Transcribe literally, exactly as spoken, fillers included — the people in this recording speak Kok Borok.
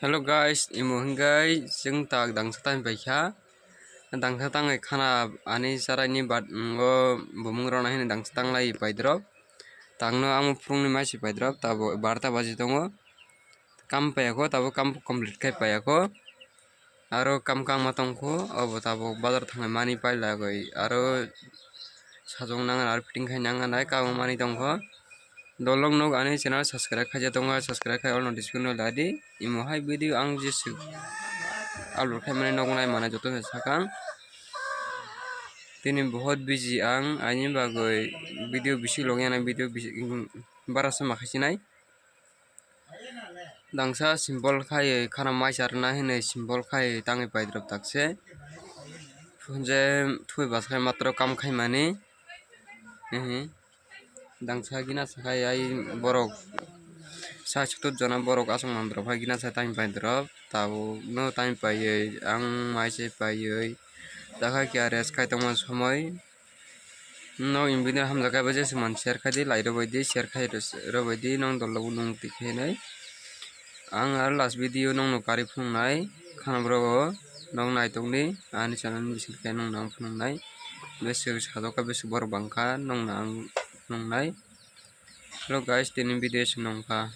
Hello guys, imo hingkai chwng tak dangsa tang paikha. Dangsa tangwi khana ani charaini bat, mm, o bumung rona hini dangsa tanglai paidrop. Tangno amo phurungni maisi paidrop, tabo barta baji tongo. Kam paiyakho, tabo kam complete khai paiyakho. Aro kam kangma tongkho, obo tabuk bazar thangwi mani pailagwi aro sajwk nangnai aro fitting khai nangnai kabo mani tongkho. Dolong nog ani channel subscribe khaijak tongo, subscribe khai all notification no ladi. Imo hai video ang jeswk upload khaimani nogo nai mane joto se sakang. Tini bohot busy ang, ani bagwi video bisi logya na video bisi, bara sama khaisinai. Dangsa simple khai khana mai charna hinwi simple khai tangwi paidrop takse. Phunje thui bas khai matro kam khaimani. Ehe. Dangsa gina sakhai ai borok sai sutur jona borok aswk mandrap hai gina sai tangwi paidrop. Tabuk no tangwi paiwi ang mai se paiwi dakha khe rest khai tongma somoi. Nok in video hamjakhe bai jeswk man share khaidi, like rwbaidi, share khai rwbaidi, nong dol logo nung tikhe hinwi. Ang aro last video nongno kari phunuknai khana borok o, nok naitokdi ani channel ni bising khe nongno ang phunuknai. Bwswk sajokha, bwswk borok bangkha, nongno ang phunuknai. Hello guys, tini video se nongkha.